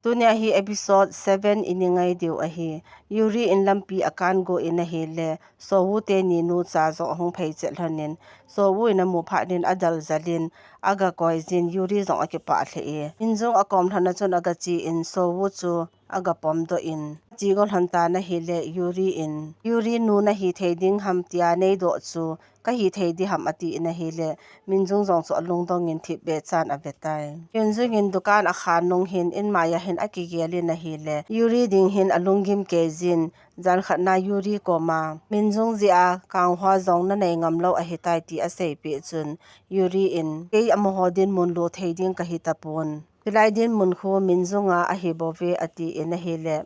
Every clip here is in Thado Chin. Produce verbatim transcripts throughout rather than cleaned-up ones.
Tunia hi episode seven i ngai diu ahi. Yuri in lampi a kan go in ahile, Sowu teni nu cha jong ahung phei chet lhon in, Sowu in amu phat in adal jal in, aga koi jin, Yuri jong akipah lheh e. Minjung akom lhon a chun aga che in, Sowu chu aga pom doh in, ache go lhon tan ahile, Yuri in, Yuri nu nahi thei ding ham tia nei doh chu, ka hi thei di ham, ati in ahile, Minjung jong chu alungdong in thipbeh chan ave tai. Hyunjung in dukan a khan nung hin, in mai a hin akigel in ahile, Yuri ding hin alunggim kei jin, jan khat na Yuri koma, Minjung jeh a Kang Hwa jong na nei ngam lou ahi tai ti aseipeh chun, Yuri in, kei amaho dinmun lo thei ding ka hi tapon. Hilai dinmun khu Minjung a ahi bou ve, ati in ahile,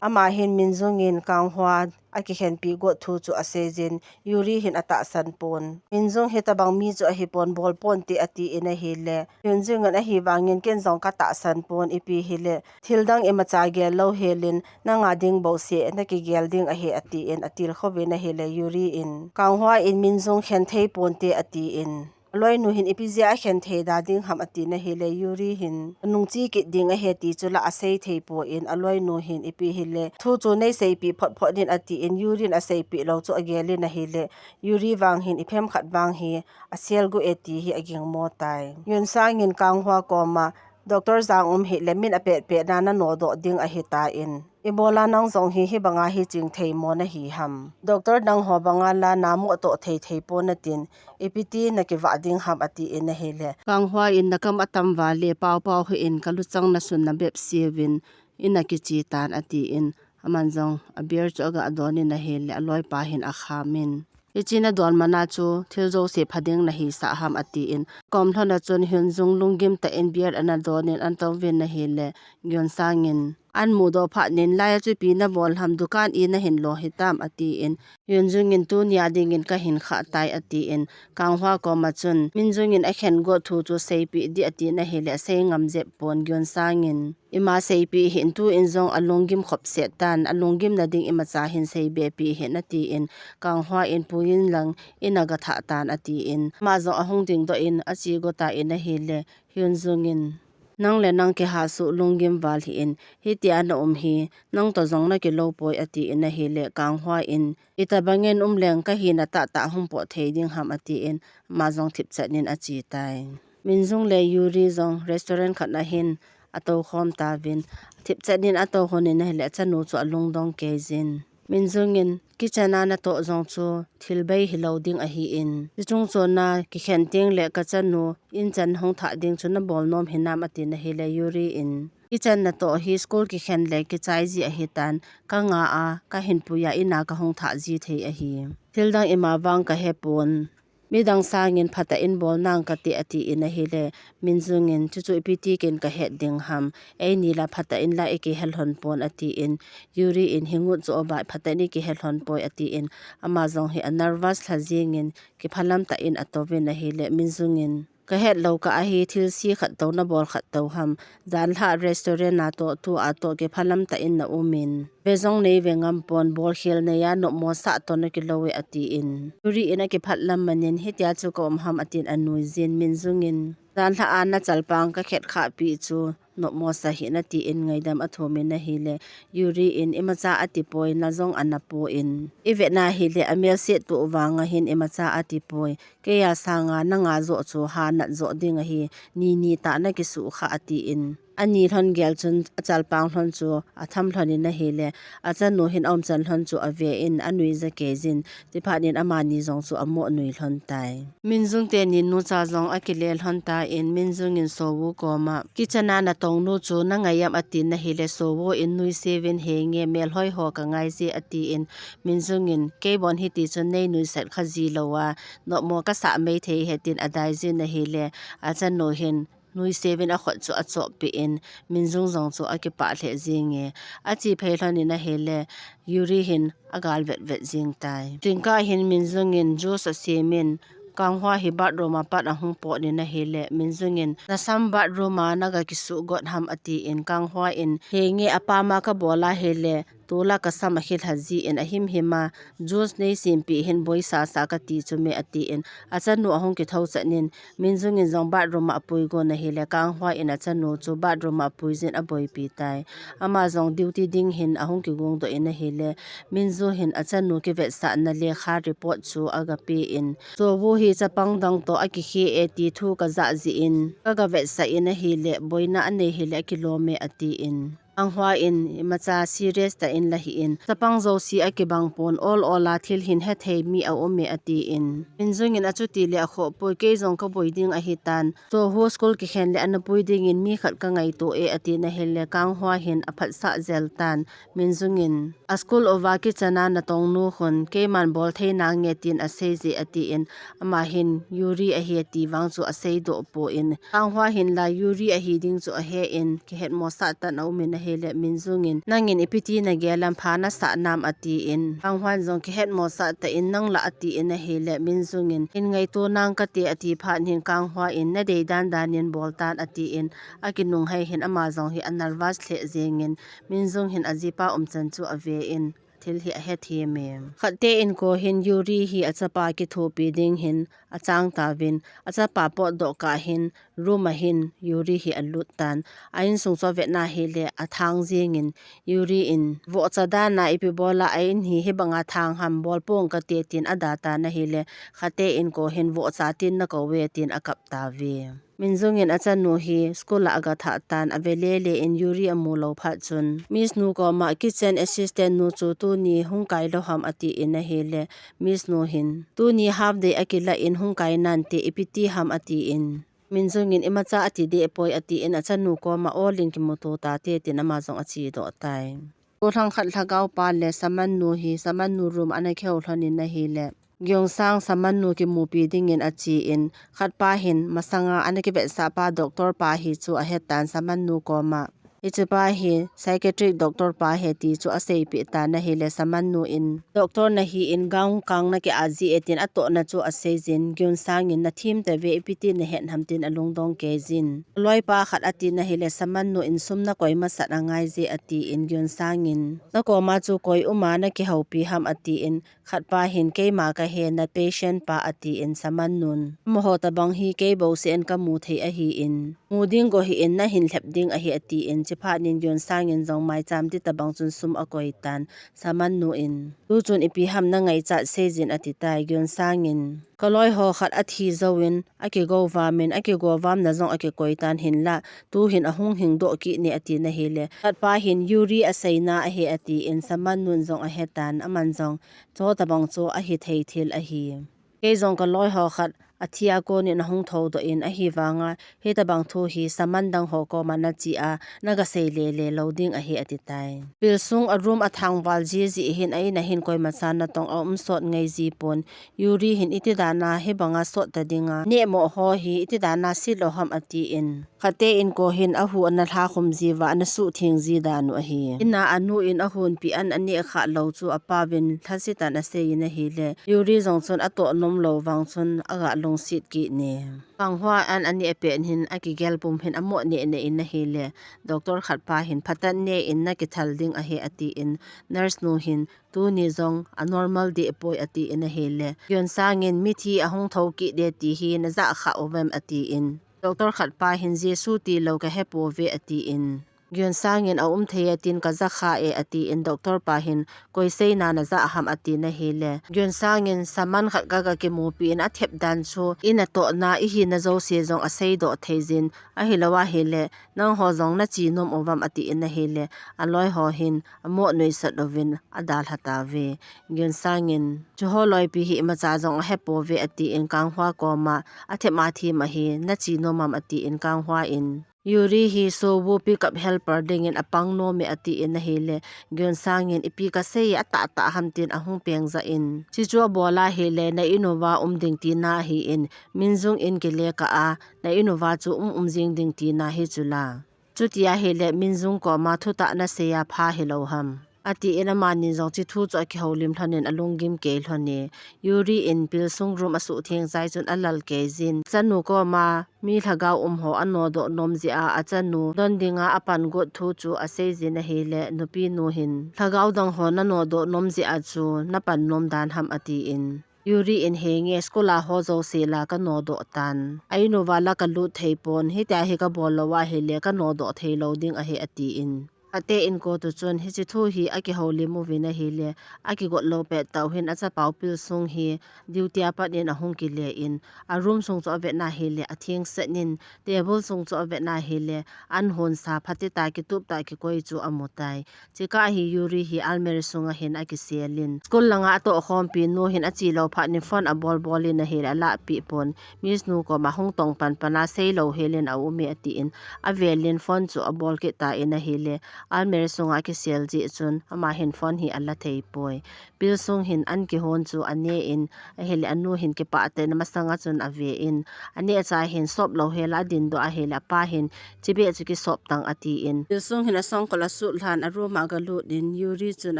ama hin Minjung in Kang Hwa akikhenpi got thu chu asei jin, Yuri hin atahsan pon. Minjung hitabang mi chu ahi pon, bol ponte, ati in ahile, Hyunjung in, ahivang in ken jong ka tahsan pon, ipi hile, thil dang imacha gel lou hel in, nanga ding bou seh nakigel ding ahi, ati in atilkhou vin ahile, Yuri in, Kang Hwa in Minjung khen thei ponte, ati in. Aloinu hin ipi jeh a akhen thei da ding ham, ati in ahile, Yuri hin anung che kit ding ahi ti chu la asei thei pon, aloinu hin ipi hile, thu chu nei seipeh phot phot in, ati in, Yuri in aseipeh lou chu agel in ahile, Yuri vang hin iphem khat vang hi asel gu e ti hi aging mo tai. Yun Sang in Kang Hwa koma, Doctor jang um hile, min apet pet na nano doh ding ahi tan. Ibola nang jong hi, hibanga hi ching thei mo nahi ham. Doctor dang ho banga la namu atoh thei thei pon natin, ipi ti nakivah ding ham, ati in ahile, Kang Hwa in, nakam atam vale, pao pao hih in, kaluchang nasun na bep sievin, in akiche tan, ati in, aman jong a beer chu aga don in ahile, aloipa hin akham in, hiche nadon man a chu thil jouse pha ding nahisah ham, ati in, kom lhon a chun Hyunjung lunggim tah in beer ana don in, ana tou vin ahile, Yun Sang in, an mudoh phat in, lai a chu ipi nabol ham, dukan i nahin lo hitam, ati in, Hyunjung in, tunia ding in kahin khah tai, ati in, Kang Hwa koma chun, Minjung in akhen got thu chu seipeh di, ati in ahile, asei ngam jep pon. Yun Sang in, ima seipeh hih in, tu in jong alunggim khop set tan, alunggim na ding imacha hin seibe peh hih in, ati in, Kang Hwa in, pui in lang, in aga thah tan, ati in, ama jong ahung ding doh in, ache go tan ahile, Hyunjung in, nang le nang kihasuh lunggim val hih in, hitia na um hi, nang toh jong nakilou poi, ati in ahile, Kang Hwa in, itabang in um leng ka hina tahtah hung pot thei ding ham, ati in, ama jong thipchet in ache tai. Minjung le Yuri jong restaurant khat na hin atou khom tauvin, thipchet in atou lhon in ahile, achanu chu alungdong kei jin. Minjung in, kitchen a natoh jong chu thil bei hilou ding ahi in, chuchung chon a kikhen teng le kachanu in chan hung thah ding chu nabol nom hinam, ati in ahile, Yuri in, kitchen natoh hi school kikhen le kichai ji ahi tan, kanga a, kahin pui a, in a kahung thah ji thei ahi. Thil dang ima vang kahe pon. Midang sangin phatah in bol nang kate, ati in ahile, Minjung in, chuchu ipi ti kin kahet ding ham, eini la phatah in la ikihe lhon pon, ati in, Yuri in, hi ngut chu obai, phatah in ikihe lhon poi, ati in, ama jong hi a nervous lha jing in, kiphalam tah in atou vin ahile, Minjung in, kahet lou kah ahi, thilse khat tou nabol khat tou ham, janlhah restaurant a toh, tu a toh, kiphalam tah in na um in, ve jong nei ve ngam pon, bolkhel nei a nopmo sah toh nakilou e, ati in, Yuri in akiphalam man in, hitia chu ka um ham, atin anui jin. Minjung in, janlhah a nachalpang kakhet khah pi chu nopmo sa hih in, ati in ngaidam athum in ahile, Yuri in, imacha ati poi, na jong ana pon, ivet na hile, amelse tuh vang a hin imacha ati poi, kei a sanga nanga joh chu ha nat joh ding ahi, nini tah nakisuh kha, ati in, ani lhon gel chun achalpang lhon chu atham lhon in ahile, achanu hin aumchan lhon chu ave in anui ja kei jin, tiphat in amani jong chu amo nui lhon tai. Minjung teni nucha jong akile lhon tan, Minjung in Sowu koma, kitchen a natong nu chu nangai am, atin ahile, Sowu in nuisevin, henge, melhoi ho kangai je, ati in, Minjung in, kei bon hiti chun nei nuisat kha ji lou a, nopmo kasah mai thei e, tin adai jin ahile, achanu hin nuisevin akhut chu achoppeh in, Minjung jong chu akipah lheh jing e, ache phei lhon in ahile, Yuri hin agal vetvet jing tai. Chingkah hin Minjung in juice asem in, Kang Hwa hi bathroom a pat ahung pot in ahile, Minjung in, nasam bathroom a naga kisuh got ham, ati in, Kang Hwa in, henge, apam a kabol ahile, Tula kasam akhilha jin ahimhim a, juice nei sempeh hin boi sasa kati chu me atin, achanu ahung kithou chan in, Minjung in jong bathroom a apui gon ahile, Kanghwa in achanu chu bathroom a apui jin aboipi tai. Ama jong duty ding hin ahung kigong doh in ahile, Minjung hin achanu kivetsahna lekha report chu agape in, Sowu hi chapang dang toh akikhe e ti thu kajah jeh in, kaga vetsah in ahile, boina anei hile akilom e atin. Kanghwa in imacha serious tah in la hih in, chapang jouse akibang pon, ol ol a thil hin hethei mi aum e atin. Minjung in achuti le akhoh poi, kei jong kaboi ding ahitan. Sowu school kikhen le ana pui ding in mi khat kangaito e atin ahile, Kanghwa hin aphatsah jel tan. Minjung in, a school uva kitchen a natong nu khun, keiman bol thei nange tin asei je atin, ama hin Yuri ahi ati vang chu asei doh pon, Kanghwa hin la Yuri ahi ding chu ahe in, kihetmosah tah in aum in ahile, Minjung in, nangin ipi ti nagel am, pha nasah nam atin, Kanghwa in jong kihetmosah tah in, nang la atin ahile, Minjung in, hin ngaito nang kate ati phat hin, Kanghwa in, nadei dan dan in bol tan atin, akinunghei hin ama jong hi a nervous lheh jeng in, Minjung hin ajipa umchan chu ave in, thil hi ahethem e. Khatte inko hin Yuri hi achapa kithopi ding hin achang tauvin, achapa potdoh kah hin room a hin Yuri hi alut tan. A insung chu avet na hile athang jeng in, Yuri in, vohcha dan a ipi bol a a in hi hibang a thang ham, bol pong kate tin ada tan ahile, khatte inko hin vohcha tin nakou ve tin akap tauve. Minjung in achanu hi school a agathah tan, ave lele in Yuri amu lou phat chun, Miss nu koma kitchen assistant nu chu tuni hung kai lou ham atin ahile, Miss nu hin, tuni half day akilah in hung kai nante, ipi ti ham atin, Minjung in imacha ati deh poi atin, achanu koma ol in kimuto tate tin ama jong achedoh tai. Kolhang khat lhagao pa le Shaman nu hi Shaman nu room ana kihou lhon in ahile, Geun Sang Shaman nu kimupi ding in ache in, khatpa hin masanga ana kivetsah pa doctor pa hi chu ahetan Shaman nu koma. Hiche pa hi psychiatric doctor pa ahi ti chu aseipeh tan ahile, Shaman nu in, doctor nahi in gown kang naki-ah ji e tin atohna chu asei jin, Geun Sang in, nathem tave, ipi ti nahet ham tin alungdong kei jin. Loipa khat atin ahile, Shaman nu in, sum nakoi masat angai je atin, Geun Sang in, nakoma chu koi um a nakihoupi ham atin, khatpa hin, keima kahi, na patient pa atin, Shaman nun, amaho tabang hi kei bouseh in kamu thei ahin, mu ding go hih in, nahin lhep ding ahi atin, chuphat in Geun Sang in jong maicham ti tabang chun sum akoi tan, Shaman nu in, tuchun ipi ham nangaichat seijin ati tai, Geun Sang in, kaloi ho khat athi jouvin, akigou vamin, akigou vamna jong akikoi tan hinlah, tuhin ahung hingdoh kit ne atin ahile, khatpa hin Yuri aseina ahi atin, Shaman nun jong ahetan, aman jong, chutabang chu ahithei thil ahi. Kei jong kaloi ho khat athi a konin ahung thoudoh in ahivanga, hitabang thu hi Shaman dang ho koma nache a, nagasei lele lou ding ahi ati tai. Pilsung a room athangval jiji hin a in a hin koimacha natong aum sot ngai jipon, Yuri hin iti dan a hibanga sot ta dinga, nehmo ho hi iti dan a silou ham atin. Khatte inko hin ahu ana lhakhum jiuva ana suhtheng ji dan u ahi. In a anu in ahunpi an aneh khah lou chu apauvin lhasetah in asei in ahile, Yuri jong chun atoh nom lou vang chun aga lungset kit ne. Kanghwa an aneh pet hin akigel pum hin amo neh neh in ahile, doctor khatpa hin phatah in ne in nakithal ding ahi atin, nurse nu hin tuni jong a normal deh poi atin ahile, Geun Sang in mithi ahung thou kit de ti hi najah khah uvem atin. Doctor khatpa hin Jesu tilou kahepouve atin. Geun Sang in aum thei e tin kajah khah e atin, doctor pa hin koi seina najah ham atin ahile, Geun Sang in Shaman khat kaga kimupi in athep dan chu in atohna ihina jouse jong aseidoh thei jin, ahilou ahile, nangho jong nache nom uvem atin ahile, aloi ho hin amo nuisat uvin adalha tauve. Geun Sang in, chuho loipi hi imacha jong ahepouve atin Kanghwa koma, athem athem ahi, nache nom am atin Kanghwa in, Yuri hi Sowu pickup helper dingin apang nom e atin ahile, Geun Sang in ipi kasei atahtah ham tin ahung pengjah in, chuchu abol ahile, na in uva um ding tina ahin, Minjung in kile kah a, na in uva chu um um jing ding tina hi chula. Chuti ahile, Minjung koma thutah nasei a pha hilou ham. atin amani jong hiche thu chu akihoulim lhonin alunggim kei lhon e. Yuri in Pilsung room asuhtheng chai chun alal kei jin, achanu koma mi lhagao um ho anodoh nom jeh a achanu don dinga apan got thu chu asei jin ahile, nupinu hin, lhagao dang ho nanodoh nom jeh a chu napan nom dan ham, atin. Yuri in, henge, school a ho jouse la kanodoh tan. A in uva la kalut thei pon, hitia hi kabol lou ahile kanodoh thei lou ding ahi, atin. Khatte inko tu chun, hiche thu hi akihoulim uvin ahile, akigot lou pet tah u hin achapau Pilsung hi duty a pat in ahung kile in, a room sung chu avet na hile, atheng set in, table sung chu avet na hile, an hon sa phate tah, kitup tah kikoi chu amu tai. Chikah hi Yuri hi almirah sunga hin akisel in, school langa atohkhompi nu hin ache lou phat in phone abol bol in ahile, alahpeh pon, Miss nu koma hung tong pan pan a, sei lou hel in aum e, atin, avel in phone chu abol kit tan ahile, almirah sunga akisel jeh chun ama hin phone hi ala thei poi. Pilsung hin an kihon chu ane in, ahile anu hin kipah tah in amasanga chun ave in, aneh cha hin sop lou hel a adin doh ahile, apa hin, chibeh chu kisop tan, atin. Pilsung hin asongkol asut lhan a room a agalut in, Yuri chun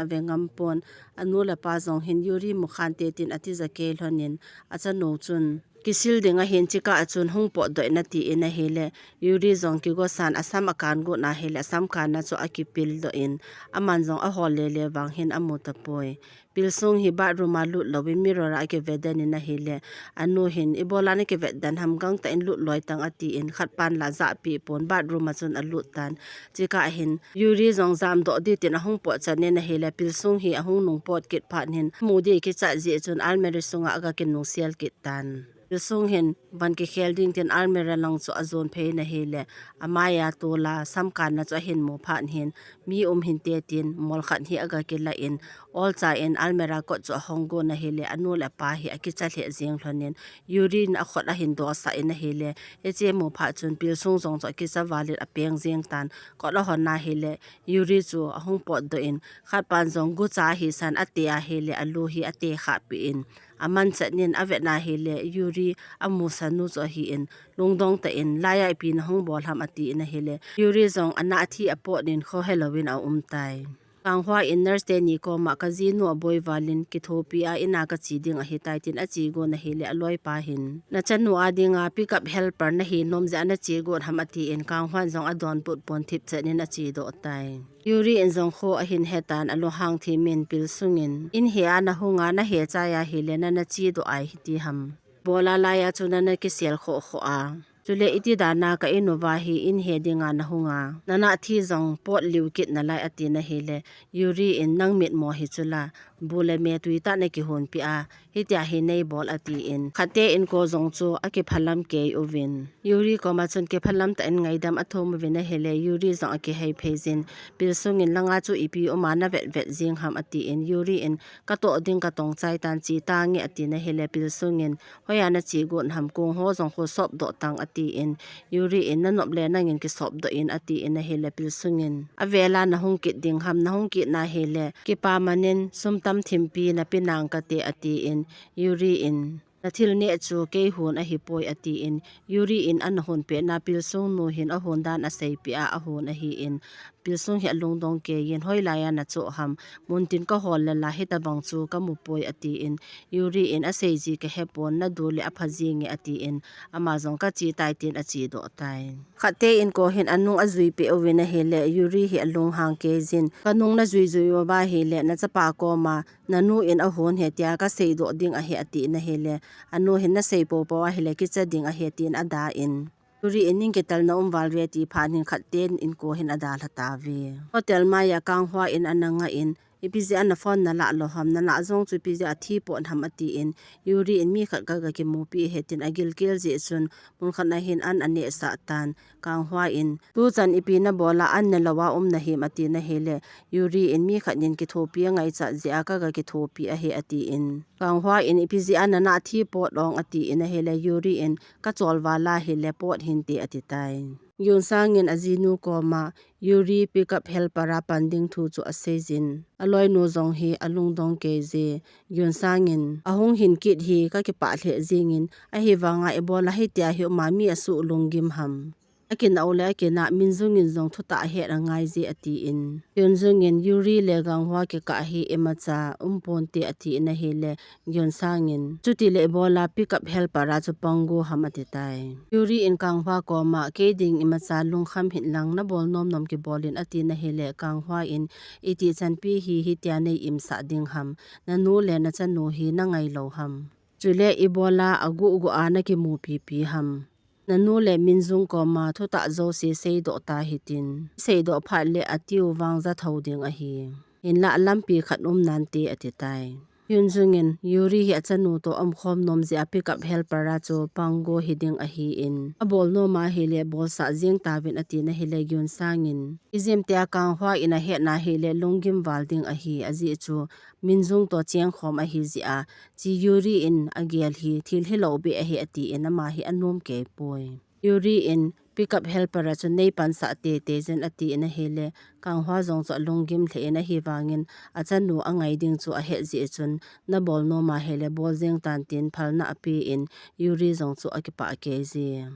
ave ngam pon, anu le apa jong hin Yuri mu khante tin atija kei lhonin, achanu chun, kisil ding ahin, chikah a chun hung potdoh in, atin ahile, Yuri jong kigosan asam akan got na hile, asam kanna chu akipil doh in, aman jong ahol lele vang hin amu tapoi. Pilsung hi bathroom a lut louvin mirror a akivet den in ahile, anu hin, ibola nakivet den ham, gangtah in lut loi tan, atin, khatpan la ajahpeh pon, bathroom a chun alut tan. Chikah hin, Yuri jong jamdoh ding tin ahung pot chan in ahile, Pilsung hi ahung nung pot kit phat in, amu ding kichat jeh chun almirah sunga aga kinungsel kit tan. Pilsung hin van kikhel ding tin almirah lang chu ajon phei in ahile, amai a tol a sam kanna chu ahin mu phat in, mi um hinte tin mol khat hi aga kila in, olcha in almirah kot chu ahong gon ahile, anu le apa hi akicha lheh jeng lhonin, Yuri in akhut ahin dosah in ahile, hiche amu phat chun Pilsung jong chu akicha val in apeng jeng tan, kot ahon na hile, Yuri chu ahung potdoh in, khatpan jong gucha hisan ate ahile, alu hi ate khah peh in, aman chat in avet na hile, Yuri amusa nu chu ahin, lungdong tah in, laiya ipi nahung bol ham, atin ahile, Yuri jong ana thi apot in, khohe louvin aum tai. Kanghwa in nurse teni koma, kajinu aboi val in, kithopi a in a kache ding ahitai, tin ache gon ahile, aloipa hin, nachanu a dinga pickup helper nahi nom jeh a nache got ham, atin, Kanghwa in jong adonbut pon, thipchet in ache doh tai. Yuri in jong kho ahin he tan, alunghang thim in, Pilsung in, in he a nahung a, nahe chai ahile, nana che doh ahi ti ham. Ibola laiya chu nana kisel khoh khoh a, chule iti dan a ka in uva hi in he dinga nahung a, nana thi jong pot liu kit nalai, atin ahile, Yuri in, nang mitmo hi chu la, bu le me tui tah nakihonpi a, hitia hi neibol, atin, khatte inko jong chu akiphalam kei uvin, Yuri koma chun, kiphalam tah in ngaidam athum uvin ahile, Yuri jong akihei phei jin, Pilsung in, langa chu ipi um a navet vet jeng ham, atin, Yuri in, katoh ding katong chai tan, che tange, atin ahile, Pilsung in, hoiya nache got ham, kong ho jong khu sopdoh tan, atin, Yuri in, nanop le nangin kisopdoh in, atin ahile, Pilsung in, avel a nahung kit ding ham, nahung kit na hile, kipaman in sum tam thimpi nape nang kate, atin, Yuri in, nathil neh chu kei hon ahipoi, atin, Yuri in ana hon pet na, Pilsung nu hin ahon dan aseipeh a, ahon ahin, Pilsung hi alungdong kei in, hoilaiya nachoh ham, muntin kahol le la, hitabang chu kamu poi, atin, Yuri in, asei ji kahe pon, nadu le apha jenge, atin, ama jong kache tai tin ache doh tai. Khatte inko hin anung ajui peh uvin ahile, Yuri hi alunghang kei jin, kanung najui jui uva ahile, nachapa koma, nanu in ahon ahi tia kasei doh ding ahi, atin ahile, anu hin, nasei popo ahile, kicha ding ahi, tin ada in, Yuri in, ning kitel naum val ve, ti phat in khatte inko hin adalha tauve. Hotel maiya Kanghwa in ana nga in, ipi jeh a naphone nalah lou ham, nalah jong chu ipi jeh a thi pot ham, atin, Yuri in, mi khat kaga kimupi ahi, tin agilkel jeh chun, mun khat na hin an aneh sah tan, Kanghwa in, tuchan ipi nabol a an nelou a um nahim, atin ahile, Yuri in, mi khat in kithopi angaichat jeh a kaga kithopi ahi, atin, Kanghwa in, ipi jeh a nana thi pot ong, atin ahile, Yuri in, kachol val ahile pot hinte, ati tai. Yun Sang in ajinu koma, Yuri pickup helper a pan ding thu chu asei jin, aloinu jong hi alungdong kei je. Yun Sang in, ahung hin kit hi kakipah lheh jeng in, ahivanga ibola hitia hi um a mi asuh lunggim ham. Akinah u le akinah Minjung in jong thutah ahet angai je atin. Hyunjung in Yuri le Ganghwa kikah hi imacha umponte atin ahile, Gyunsang in, chuti le ibola pickup helper a chu pang go ham ati tai. Yuri in Ganghwa koma, kei ding imacha lungkham hih in lang nabol nom nom kibol in atin ahile, Ganghwa in, iti chanpi hi hitia nei imsah ding ham, nanu le nachanu hi nangai lou ham. Chule ibola aguh guh a nakimu pipi ham. Nanu le Minjung koma thutah jouse seidoh ta hitin. Seidoh phat le atiu vang ja tho ding ahi. Hinlah lampi khat um nante ati tai. Hyunjung in Yuri hi achanu toh umkhom nom jeh a pickup helper a chu pang go hi ding ahin. Abol nom ahile bolsah jeng tauvin atin ahile Gyunsang in. Ijemtia Ganghwa in ahetna hile lunggim val ding ahi ajeh chu Minjung toh chengkhom ahi jeh a Chi Yuri in agel hi thil hilou beh ahi atin ama hi anom kei poi. Yuri in pickup helper a chun nei pansah tete jin atin ahile, Ganghwa jong chu alunggim lheh in ahivangin achanu angai ding chu ahet jeh chun nabol nom ahile bol jeng tan tin phalna apen Yuri jong chu akipah kei je.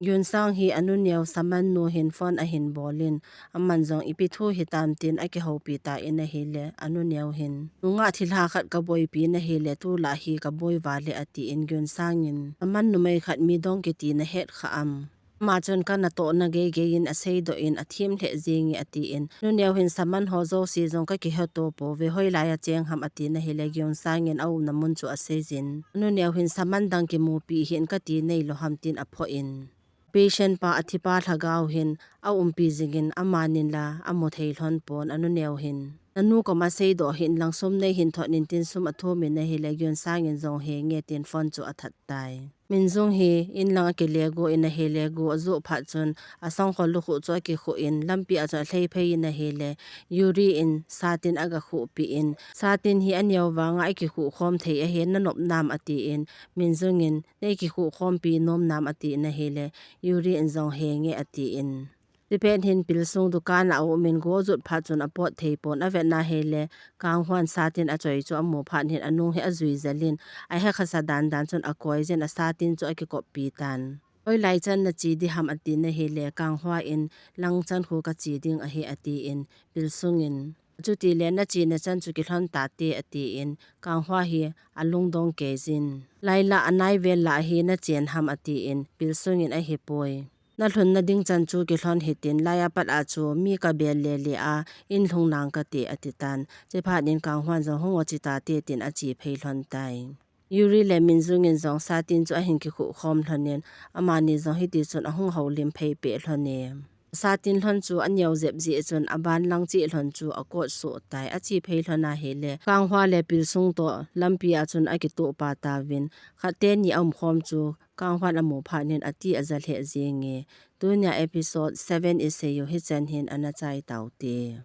Gyunsang hi anu neo Saman nu hin phone ahin bol in, aman jong ipi thu hitam tin akihoupi tan ahile, anu neo hin, nungah thilha khat kaboipi in ahile, tulai hi kaboi vale atin Gyunsang in, Saman numei khat midong kiti nahet kha am? Ama chun kana tohna geigei in aseidoh in athem lheh jenge atin, anu neo hin Saman ho jouse jong kakiheto pouve, hoilai a cheng ham atin ahile, Gyunsang in aumna mun chu aseijin, anu neo hin Saman dang kimupi hih in kati neilou ham tin aphoh in. Patient pa athipa lhagao hin aumpi jingin amanin la amu thei lhon pon anu neo hin. Nanu koma seidoh hih in lang sum nei hin thot in tin sum athum in ahile Gyunsang in jong henge tin phone chu athat tai. Minjung hi in lang akile go in ahile go ajoh phat chun asangkhol lukhuh chu akikhuh in lampi a chun alhei phei in ahile Yuri in satin agakhuhpi in satin hi aneo vanga ikikhuh khom thei ahi nanop nam atin Minjung in Nei kikhuh khompi nom nam atin ahile, Yuri in jong henge atin. Tipet hin pilsung dukan a aum in go ajot phat chun apot thei pon avetna hile, Ganghwa in satin achoi chu amu phat hin anung hi ajui jel in, ahe khasa dan dan chun akoi jin asatin chu akikoppi tan. Hoilai chan nache ding ham atin ahile, Ganghwa in lang chan khu kache ding ahi atin, pilsung in. Chuti le nachena chan chu kilhon tate atin, Ganghwa hi alungdong kei jin. Laila anai vel la hi nachen ham atin, pilsung in ahipoi. Nalhunna ding chan chu kilhon hitin, laiya pat a chu mi kabel le le a, in lhung nang kate ati tan. Chephat in Ganghwa in jong hung o che tate tin ache phei lhon tai. Yuri le Minjung in jong satin chu ahin kikhuh khom lhon in, amani jong hiti chun ahung houlim phei peh lhon e. Satin lhon chu aneo jep jeh chun aban lang cheh lhon chu akot soh tai, ache phei lhon ahile, Ganghwa le pilsung toh lampi a chun akitoh pa tauvin, khat teni aum khom chu Ganghwa in amu phat in ati aja lheh jenge. Tunia episode seven isei u hichan hin ana chai taute.